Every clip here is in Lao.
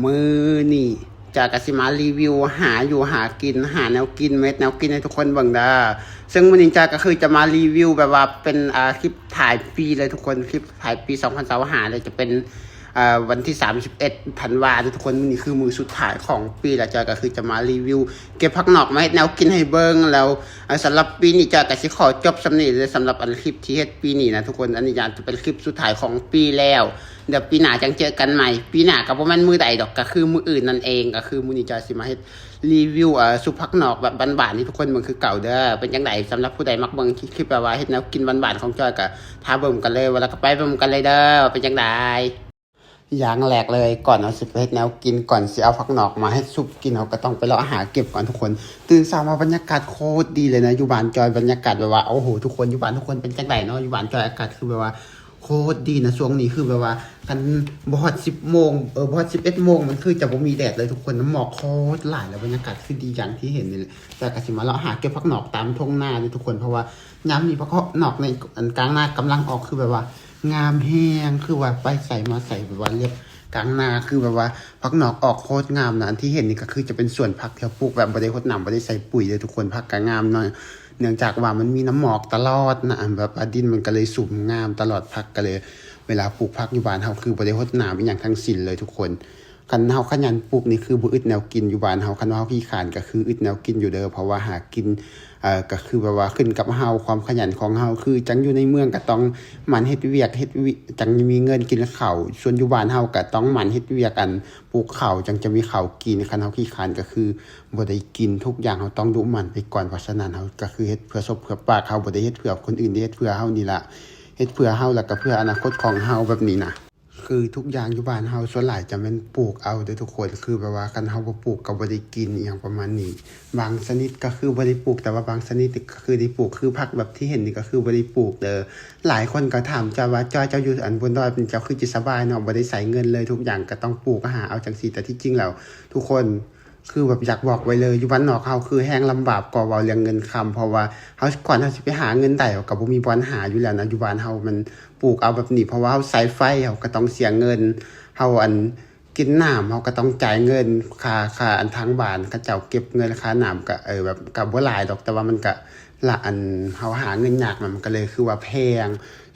ມື້ນີ້ຈອຍກໍຊິມາຣີວິວຫາຢູ່ຫາກິນ ຫາແນວກິນ ມາເຮັດແນວກິນໃຫ້ທຸກຄົນເບິ່ງເດີ. ເຊິ່ງມື້ນີ້ຈອຍກໍຄືຈະມາຣີວິວແບບວ່າເປັນ ອ່າ ຄລິບທ້າຍປີເລີຍທຸກຄົນ ຄລິບທ້າຍປີສອງພັນຊາວຫ້າເລີຍ ຈະເປັນ ເອີ ວັນທີສາມສິບເອັດທັນວາເດີທຸກຄົນ. ມື້ນີ້ຄືມື້ສຸດທ້າຍຂອງປີແລ້ວ ຈອຍກໍຄືຈະມາຣີວິວເກັບຜັກໜອກມາເຮັດແນວກິນໃຫ້ເບິ່ງ. ແລ້ວ ເອີ ສຳລັບປີນີ້ຈອຍກໍຊິຂໍຈົບສ່ຳນີ້ເດີ ສຳລັບອັນຄລິບທີ່ເຮັດປີນີ້ນະທຸກຄົນ. ອັນນີ້ອາດຈະເປັນຄລິບສຸດທ້າຍຂອງປີແລ້ວ ດຽວປີໜ້າຈັ່ງເຈີກັນໃໝ່. ປີໜ້າກໍບໍ່ແມ່ນມື້ໃດດອກ ກໍຄືມື້ອື່ນນັ້ນເອງ. ກໍຄືມື້ນີ້ຈອຍຊິມາເຮັດຣີວິວ ເອີ ຊຸບຜັກໜອກແບບບ້ານໆໃຫ້ທຸກຄົນເບິ່ງຄືເກົ່າເດີ. ເປັນຈັ່ງໃດ ສຳລັບຜູ້ໃດມັກເບິ່ງຄລິບແບບວ່າເຮັດແນວກິນບ້ານໆຂອງຈອຍ ກໍຖ້າເບິ່ງກັນເລີຍ ວ່າແລ້ວກໍໄປເບິ່ງກັນເລີຍເດີ ວ່າເປັນຈັ່ງໃດ. ຢ່າງແລກເລີຍ ກ່ອນເຮົາຊິໄປເຮັດແນວກິນ ກ່ອນຊິເອົາຜັກໜອກມາເຮັດຊຸບກິນ ເຮົາກໍຕ້ອງໄປເລາະຫາເກັບກ່ອນທຸກຄົນ. ຕື່ນເຊົ້າມາບັນຍາກາດໂຄດດີເລີຍນະ ຢູ່ບ້ານຈອຍ. ບັນຍາກາດແບບວ່າ ໂອ້ໂຫ ທຸກຄົນ ຢູ່ບ້ານທຸກຄົນເປັນຈັ່ງໃດເນາະ? ຢູ່ບ້ານຈອຍອາກາດຄືແບບວ່າ ໂຄດດີນະ ຊ່ວງນີ້ຄືແບບວ່າ ຄັນບໍ່ຮອດສິບໂມງ ເອີ ບໍ່ຮອດສິບເອັດໂມງ ມັນຄືຈະບໍ່ມີແດດເລີຍທຸກຄົນ ນ້ຳໝອກໂຄດຫຼາຍ ແລ້ວບັນຍາກາດຄືດີຢ່າງທີ່ເຫັນນີ້ແຫຼະ. ແຕ່ກໍຊິມາເລາະຫາເກັບຜັກໜອກຕາມທົ່ງນາເດີທຸກຄົນ ເພາະວ່າຍາມນີ້ຜັກໜອກໃນອັນກາງນາກຳລັງອອກ ຄືແບບວ່າງາມແຮງ ຄືວ່າໄປໃສມາໃສແບບວ່າລຽບກາງນາ ຄືແບບວ່າຜັກໜອກອອກໂຄດງາມນະ. ອັນທີ່ເຫັນນີ້ກໍຄືຈະເປັນສວນຜັກທີ່ເຮົາປູກແບບບໍ່ໄດ້ຫົດນ້ຳ ບໍ່ໄດ້ໃສ່ປຸ໋ຍເດີທຸກຄົນ ຜັກກໍງາມເນາະ ເນື່ອງຈາກວ່າມັນມີນ້ຳໝອກຕະຫຼອດນະ ແບບວ່າດິນມັນກໍເລີຍຊຸ່ມງາມຕະຫຼອດ ຜັກກໍເລີຍ ເວລາປູກຜັກຢູ່ບ້ານເຮົາຄືບໍ່ໄດ້ຫົດນ້ຳອີ່ຫຍັງທັງສິ້ນເລີຍທຸກຄົນ. ຄັນເຮົາຂະຫຍັນປູກນີ້ຄືບໍ່ອຶດແນວກິນຢູ່ບ້ານເຮົາ ຄັນວ່າເຮົາຂີ້ຄ້ານກໍຄືອຶດແນວກິນຢູ່ເດີ ເພາະວ່າຫາກິນ ເອີ ກໍຄືແບບວ່າຂຶ້ນກັບເຮົາ ຄວາມຂະຫຍັນຂອງເຮົາ ຄືຈັ່ງຢູ່ໃນເມືອງກໍຕ້ອງໝັ່ນເຮັດວຽກ ເຮັດວຽກຈັ່ງມີເງິນກິນເຂົ້າ ສ່ວນຢູ່ບ້ານເຮົາກໍຕ້ອງໝັ່ນເຮັດວຽກ ອັນ ປູກເຂົ້າຈັ່ງຈະມີເຂົ້າກິນ ຄັນເຮົາຂີ້ຄ້ານກໍຄື ບໍ່ໄດ້ກິນ ທຸກຢ່າງເຮົາຕ້ອງດຸໝັ່ນໄປກ່ອນ. ເພາະສະນັ້ນເຮົາກໍຄືເຮັດເພື່ອສົບເພື່ອປາກເຮົາ ບໍ່ໄດ້ເຮັດເພື່ອຄົນອື່ນ ໄດ້ເຮັດເພື່ອເຮົານີ້ລະ ເຮັດເພື່ອເຮົາ ແລ້ວກໍເພື່ອອະນາຄົດຂອງເຮົາແບບນີ້ນະ. ຄືທຸກຢ່າງຢູ່ບ້ານເຮົາສ່ວນຫຼາຍຈະແມ່ນປູກເອົາເດີທຸກຄົນ ຄືແບບວ່າຄັນເຮົາບໍ່ປູກກໍບໍ່ໄດ້ກິນ ອີ່ຫຍັງປະມານນີ້. ບາງຊະນິດກໍຄືບໍ່ໄດ້ປູກ ແຕ່ວ່າບາງຊະນິດກໍຄືໄດ້ປູກ ຄືຜັກແບບທີ່ເຫັນນີ້ກໍຄືບໍ່ໄດ້ປູກເດີ. ຫຼາຍຄົນກໍຖາມຈອຍວ່າ ຈອຍ ເຈົ້າຢູ່ອັນບົນດອຍເຈົ້າຄືຈະສະບາຍເນາະ ບໍ່ໄດ້ໃຊ້ເງິນເລີຍ ທຸກຢ່າງກໍຕ້ອງປູກຫາເອົາຈັ່ງຊີ້ ແຕ່ທີ່ຈິງແລ້ວທຸກຄົນ ຄືແບບຢາກບອກໄວ້ເລີຍ ຢູ່ບ້ານນອກເຮົາຄືແຮ່ງລຳບາກກວ່າເວົ້າເລື່ອງເງິນຄຳ ເພາະວ່າເຮົາ ກ່ອນເຮົາຊິໄປຫາເງິນໄດ້ ເຮົາກໍບໍ່ມີບ່ອນຫາຢູ່ແລ້ວນະ. ຢູ່ບ້ານເຮົາມັນປູກເອົາແບບນີ້ ເພາະວ່າເຮົາໃຊ້ໄຟ ເຮົາກໍຕ້ອງເສຍເງິນ ເຮົາ ອັນ ກິນນ້ຳ ເຮົາກໍຕ້ອງຈ່າຍເງິນ ຄ່າ ຄ່າ ອັນ ທາງບ້ານເຂົາເຈົ້າເກັບເງິນຄ່ານ້ຳ ກໍ ເອີ ແບບ ກໍບໍ່ຫຼາຍດອກ ແຕ່ວ່າມັນກໍ ລະ ອັນ ເຮົາຫາເງິນຍາກ ມັນກໍເລີຍຄືວ່າແພງ.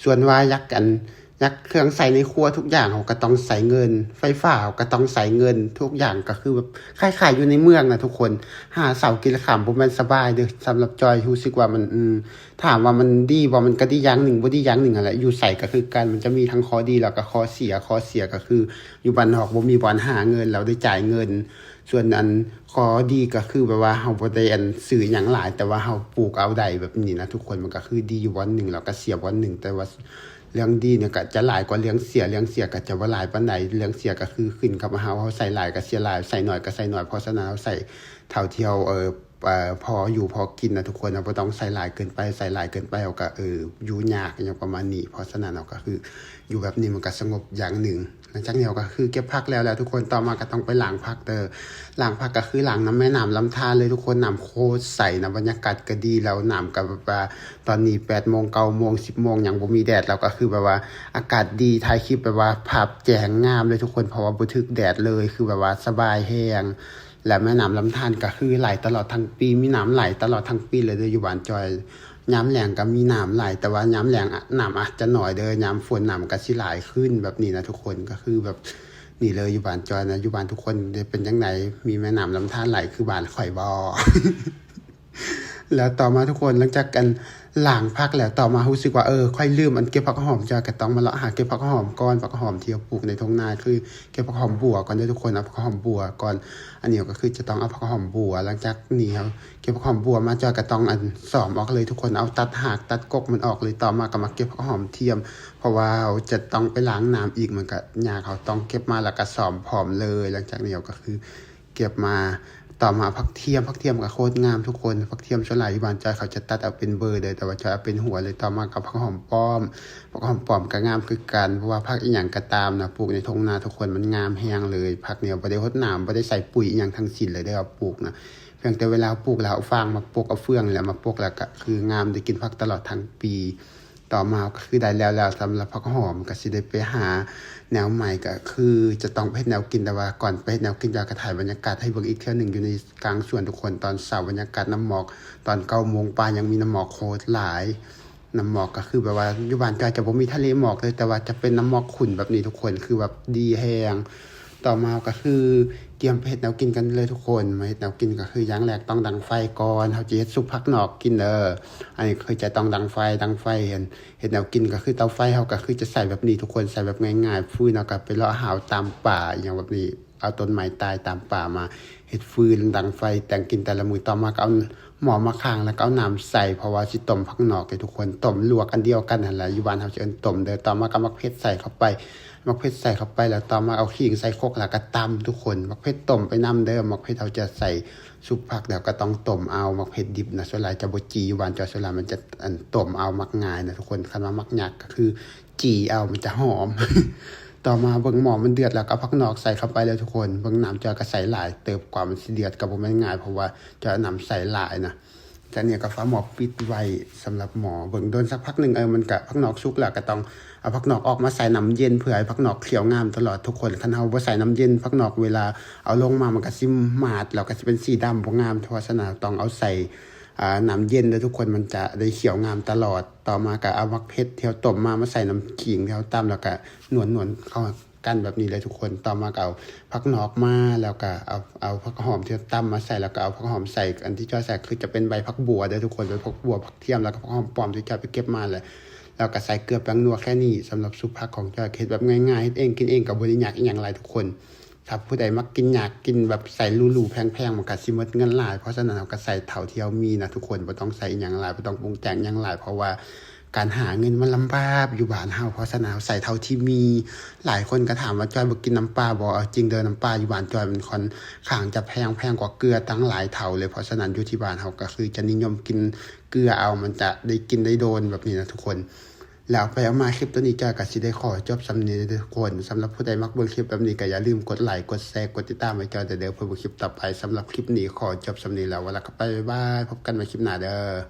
ສ່ວນວ່າຢາກ ອັນ ຢາກເຄື່ອງໃຊ້ໃນຄົວທຸກຢ່າງ ເຮົາກໍຕ້ອງໃຊ້ເງິນ ໄຟຟ້າ ເຮົາກໍຕ້ອງໃຊ້ເງິນ ທຸກຢ່າງກໍຄືແບບຄ້າຍໆຢູ່ໃນເມືອງນະທຸກຄົນ. ຫາເຊົ້າກິນຄ່ຳບໍ່ແມ່ນສະບາຍເດີ. ສຳລັບຈອຍຮູ້ສຶກວ່າມັນ ອືມ ຖາມວ່າມັນດີບໍ່? ມັນກໍດີຢ່າງໜຶ່ງ ບໍ່ດີຢ່າງໜຶ່ງຫັ້ນແຫຼະ. ຢູ່ໃສກໍຄືກັນ ມັນຈະມີທັງຂໍ້ດີ ແລ້ວກໍຂໍ້ເສຍ. ຂໍ້ເສຍກໍຄືຢູ່ບ້ານນອກບໍ່ມີບ່ອນຫາເງິນ ແລ້ວໄດ້ຈ່າຍເງິນ. ສ່ວນ ອັນ ຂໍ້ດີກໍຄືແບບວ່າເຮົາບໍ່ໄດ້ ອັນ ຊື້ຫຍັງຫຼາຍ ແຕ່ວ່າເຮົາປູກເອົາໄດ້ແບບນີ້ນະທຸກຄົນ. ມັນກໍຄືດີຢູ່ບ່ອນໜຶ່ງ ແລ້ວກໍເສຍບ່ອນໜຶ່ງ ແຕ່ວ່າ ເລື່ອງດີນີ້ກໍຈະຫຼາຍກວ່າເລື່ອງເສຍ ເລື່ອງເສຍກໍຈະບໍ່ຫຼາຍປານໃດ. ເລື່ອງເສຍກໍຄືຂຶ້ນກັບເຮົາ ເຮົາໃສ່ຫຼາຍກໍເສຍຫຼາຍ ໃສ່ໜ້ອຍກໍໃສ່ໜ້ອຍ. ເພາະສະນັ້ນເຮົາໃສ່ເທົ່າທີ່ເຮົາ ເອີ ເອີ ພໍຢູ່ພໍກິນນະທຸກຄົນ. ເຮົາບໍ່ຕ້ອງໃສ່ຫຼາຍເກີນໄປ ໃສ່ຫຼາຍເກີນໄປເຮົາກໍ ເອີ ຢູ່ຍາກ ອີ່ຫຍັງປະມານນີ້. ເພາະສະນັ້ນເຮົາກໍຄືຢູ່ແບບນີ້ມັນກໍສະຫງົບຢ່າງໜຶ່ງ. ຫຼັງຈາກນີ້ເຮົາກໍຄືເກັບຜັກແລ້ວແລ້ວທຸກຄົນ ຕໍ່ມາກໍຕ້ອງໄປລ້າງຜັກເດີ. ລ້າງຜັກກໍຄືລ້າງນຳແມ່ນ້ຳລຳທານເລີຍທຸກຄົນ. ນ້ຳໂຄດໃສນະ ບັນຍາກາດກໍດີ ແລ້ວນ້ຳກໍແບບວ່າ ຕອນນີ້ແປດໂມງ ເກົ້າໂມງ ສິບໂມງ ຍັງບໍ່ມີແດດ ແລ້ວກໍຄືແບບວ່າອາກາດດີ ຖ່າຍຄລິບແບບວ່າພາບແຈ້ງງາມເລີຍທຸກຄົນ ເພາະວ່າບໍ່ຖືກແດດເລີຍ ຄືແບບວ່າສະບາຍແຮງ. ແລະ ແມ່ນ້ຳລຳທານກໍຄືໄຫຼຕະຫຼອດທັງປີ ມີນ້ຳໄຫຼຕະຫຼອດທັງປີເລີຍເດີ ຢູ່ບ້ານຈອຍ. ຍາມແລ້ງກໍມີນ້ຳໄຫຼ ແຕ່ວ່າຍາມແລ້ງ ອະ ນ້ຳອາດຈະໜ້ອຍເດີ ຍາມຝົນນ້ຳກໍຊິຫຼາຍຂຶ້ນແບບນີ້ນະທຸກຄົນ. ກໍຄືແບບນີ້ເລີຍ ຢູ່ບ້ານຈອຍນະ. ຢູ່ບ້ານທຸກຄົນເດ ເປັນຈັ່ງໃດ ມີແມ່ນ້ຳລຳທານໄຫຼຄືບ້ານຂ້ອຍບໍ່? ແລ້ວຕໍ່ມາທຸກຄົນ ຫຼັງຈາກ ອັນ ລ້າງຜັກແລ້ວ ຕໍ່ມາຮູ້ສຶກວ່າ ເອີ ຂ້ອຍລືມ ອັນ ເກັບຜັກຫອມ. ຈອຍກໍຕ້ອງມາເລາະຫາເກັບຜັກຫອມກ່ອນ ຜັກຫອມທີ່ເຮົາປູກໃນທົ່ງນາ ຄືເກັບຜັກຫອມບົ່ວກ່ອນເດີທຸກຄົນ. ເອົາຜັກຫອມບົ່ວກ່ອນ ອັນນີ້ກໍຄືຈະຕ້ອງເອົາຜັກຫອມບົ່ວ. ຫຼັງຈາກນີ້ເຮົາເກັບຜັກຫອມບົ່ວມາ ຈອຍກໍຕ້ອງ ອັນ ສອມອອກເລີຍທຸກຄົນ ເອົາຕັດຮາກຕັດກົກມັນອອກເລີຍ. ຕໍ່ມາກໍມາເກັບຜັກຫອມທຽມ ເພາະວ່າເຮົາຈະຕ້ອງໄປລ້າງນ້ຳອີກ ມັນກໍຍາກ ເຮົາຕ້ອງເກັບມາແລ້ວກໍສອມພ້ອມເລີຍ. ຫຼັງຈາກນີ້ເຮົາກໍຄື ເກັບມາ. ຕໍ່ມາຜັກທຽມ ຜັກທຽມກໍໂຄດງາມທຸກຄົນ. ຜັກທຽມສ່ວນຫຼາຍຢູ່ບ້ານຈອຍເຂົາຈະຕັດເອົາເປັນເບີເດີ ແຕ່ວ່າຈອຍເອົາເປັນຫົວເລີຍ. ຕໍ່ມາກໍຜັກຫອມປ້ອມ ຜັກຫອມປ້ອມກໍງາມຄືກັນ ເພາະວ່າຜັກອີ່ຫຍັງກໍຕາມນະ ປູກໃນທົ່ງນາທຸກຄົນ ມັນງາມແຮງເລີຍ. ຜັກນີ້ບໍ່ໄດ້ຫົດນ້ຳ ບໍ່ໄດ້ໃສ່ປຸ໋ຍອີ່ຫຍັງທັງສິ້ນເລີຍເດີ ເຮົາປູກນະ ພຽງແຕ່ເວລາເຮົາປູກແລ້ວເອົາຟາງມາປົກ ເອົາເຟືອງນີ້ແຫຼະມາປົກ ແລ້ວກໍຄືງາມ ໄດ້ກິນຜັກຕະຫຼອດທັງປີ. ຕໍ່ມາກໍຄືໄດ້ແລ້ວແລ້ວ ສຳລັບຜັກຫອມ ກໍຊິໄດ້ໄປຫາແນວໃໝ່ ກໍຄືຈະຕ້ອງໄປເຮັດແນວກິນ. ແຕ່ວ່າກ່ອນໄປເຮັດແນວກິນ ຈອຍກໍຖ່າຍບັນຍາກາດໃຫ້ເບິ່ງອີກເທື່ອໜຶ່ງ ຢູ່ໃນກາງສວນທຸກຄົນ. ຕອນເຊົ້າບັນຍາກາດນ້ຳໝອກ ຕອນເກົ້າໂມງປາຍຍັງມີນ້ຳໝອກໂຄດຫຼາຍ. ນ້ຳໝອກກໍຄືແບບວ່າຢູ່ບ້ານຈອຍຈະບໍ່ມີທະເລໝອກເລີຍ ແຕ່ວ່າຈະເປັນນ້ຳໝອກຂຸ່ນແບບນີ້ທຸກຄົນ ຄືແບບດີແຮງ. ຕໍ່ມາກໍຄືກຽມໄປເຮັດແນວກິນກັນເລີຍທຸກຄົນ. ມາເຮັດແນວກິນກໍຄືຢ່າງແລກຕ້ອງດັງໄຟກ່ອນ ເຮົາຈະເຮັດຊຸບຜັກໜອກກິນເດີ. ອັນນີ້ຄືຈະຕ້ອງດັງໄຟ ດັງໄຟ ເຮັດ ເຮັດແນວກິນກໍຄືເຕົາໄຟເຮົາກໍຄືຈະໃສ່ແບບນີ້ທຸກຄົນ ໃສ່ແບບງ່າຍໆ ຟືນເຮົາກໍໄປເລາະຫາເອົາຕາມປ່າອີ່ຫຍັງແບບນີ້ ເອົາຕົ້ນໄມ້ຕາຍຕາມປ່າມາເຮັດຟືນດັງໄຟ ແຕ່ງກິນແຕ່ລະມື້. ຕໍ່ມາກໍເອົາໝໍ້ມາຂ້າງ ແລ້ວກໍເອົານ້ຳໃສ່ ເພາະວ່າຊິຕົ້ມຜັກໜອກເດ້ທຸກຄົນ ຕົ້ມລວກອັນດຽວກັນຫັ້ນແຫຼະ ຢູ່ບ້ານເຮົາຊິເອີ້ນຕົ້ມເດີ. ຕໍ່ມາກໍເອົາໝາກເຜັດໃສ່ເຂົ້າໄປ ໝາກເຜັດໃສ່ເຂົ້າໄປ ແລ້ວຕໍ່ມາເອົາຂີງໃສ່ຄົກ ແລ້ວກໍຕຳທຸກຄົນ. ໝາກເຜັດຕົ້ມໄປນຳເດີ ໝາກເຜັດເຮົາຈະໃສ່ຊຸບຜັກ ແລ້ວກໍຕ້ອງຕົ້ມເອົາ. ໝາກເຜັດດິບນະ ສ່ວນຫຼາຍຈະບໍ່ຈີ່ ຢູ່ບ້ານຈອຍສ່ວນຫຼາຍມັນຈະ ອັນ ຕົ້ມເອົາ ໝາກງ່າຍນະທຸກຄົນ. ຄັນວ່າໝາກຍັກກໍຄືຈີ່ເອົາ ມັນຈະຫອມ. ຕໍ່ມາເບິ່ງໝໍ້ມັນເດືອດແລ້ວ ກໍເອົາຜັກໜອກໃສ່ເຂົ້າໄປເລີຍທຸກຄົນ. ເບິ່ງນ້ຳຈອຍກໍໃສ່ຫຼາຍເຕີບ ກວ່າມັນຊິເດືອດກໍບໍ່ແມ່ນງ່າຍ ເພາະວ່າຈອຍເອົານ້ຳໃສ່ຫຼາຍນະ. ຈາກນີ້ກໍຝາໝໍ້ປິດໄວ້. ສຳລັບໝໍ້ ເບິ່ງດົນສັກພັກໜຶ່ງ ເອີ ມັນກະ ຜັກໜອກສຸກແລ້ວ ກໍຕ້ອງເອົາຜັກໜອກອອກມາໃສ່ນ້ຳເຢັນ ເພື່ອໃຫ້ຜັກໜອກຂຽວງາມຕະຫຼອດທຸກຄົນ. ຄັນເຮົາບໍ່ໃສ່ນ້ຳເຢັນ ຜັກໜອກເວລາເອົາລົງມາ ມັນກະຊິໝາດ ແລ້ວກະຊິເປັນສີດຳ ບໍ່ງາມ. ເພາະສະນັ້ນເຮົາຕ້ອງເອົາໃສ່ ອ່າ ນ້ຳເຢັນເດີທຸກຄົນ ມັນຈະໄດ້ຂຽວງາມຕະຫຼອດ. ຕໍ່ມາກະເອົາໝາກເຜັດທີ່ເຮົາຕົ້ມມາ ມາໃສ່ນ້ຳຂີງທີ່ເຮົາຕຳ ແລ້ວກະນວນໆເຂົ້າ ກັນແບບນີ້ເລີຍທຸກຄົນ. ຕໍ່ມາກໍເອົາຜັກໜອກມາ ແລ້ວກໍເອົາ ເອົາຜັກຫອມທີ່ຕຳມາໃສ່ ແລ້ວກໍເອົາຜັກຫອມໃສ່. ອັນທີ່ຈອຍໃສ່ຄືຈະເປັນໃບຜັກບົ່ວເດີທຸກຄົນ ໃບຜັກບົ່ວ ຜັກທຽມ ແລ້ວກໍຜັກຫອມປ້ອມທີ່ຈອຍໄປເກັບມາແຫຼະ ແລ້ວກໍໃສ່ເກືອແປ້ງນົວແຄ່ນີ້. ສຳລັບຊຸບຜັກຂອງຈອຍເຮັດແບບງ່າຍໆ ເຮັດເອງກິນເອງ ກໍບໍ່ໄດ້ຍາກອີ່ຫຍັງຫຼາຍທຸກຄົນ. ຖ້າຜູ້ໃດມັກກິນຍາກ ກິນແບບໃສ່ຫຼູໆ ແພງໆ ມັນກໍຊິໝົດເງິນຫຼາຍ. ເພາະສະນັ້ນເຮົາກໍໃສ່ເທົ່າທີ່ເຮົາມີນະທຸກຄົນ ບໍ່ຕ້ອງໃສ່ອີ່ຫຍັງຫຼາຍ ບໍ່ຕ້ອງປຸງແຕ່ງຫຍັງຫຼາຍ ເພາະວ່າ ການຫາເງິນມັນລຳບາກຢູ່ບ້ານເຮົາ. ເພາະສະນັ້ນເຮົາໃສ່ເທົ່າທີ່ມີ. ຫຼາຍຄົນກໍຖາມວ່າ ຈອຍບໍ່ກິນນ້ຳປາບໍ່? ເອົາຈິງເດີ ນ້ຳປາຢູ່ບ້ານຈອຍມັນຄ່ອນຂ້າງຈະແພງ ແພງກວ່າເກືອຕັ້ງຫຼາຍເທົ່າເລີຍ. ເພາະສະນັ້ນຢູ່ທີ່ບ້ານເຮົາກໍຄືຈະນິຍົມກິນເກືອເອົາ ມັນຈະໄດ້ກິນໄດ້ດົນແບບນີ້ນະທຸກຄົນ. ແລ້ວໄປເອົາມາຄລິບໂຕນີ້ຈອຍກໍຊິໄດ້ຂໍຈົບສ່ຳນີ້ເດີທຸກຄົນ. ສຳລັບຜູ້ໃດມັກເບິ່ງຄລິບແບບນີ້ ກໍຢ່າລືມກົດໄລ ກົດແຊ ກົດຕິດຕາມໃຫ້ຈອຍເດີ ເພື່ອເບິ່ງຄລິບຕໍ່ໄປ. ສຳລັບຄລິບນີ້ຂໍຈົບສ່ຳນີ້ແລ້ວ ແລ້ວກໍໄປ ບາຍບາຍ ພົບກັນໃໝ່ຄລິບໜ້າເດີ.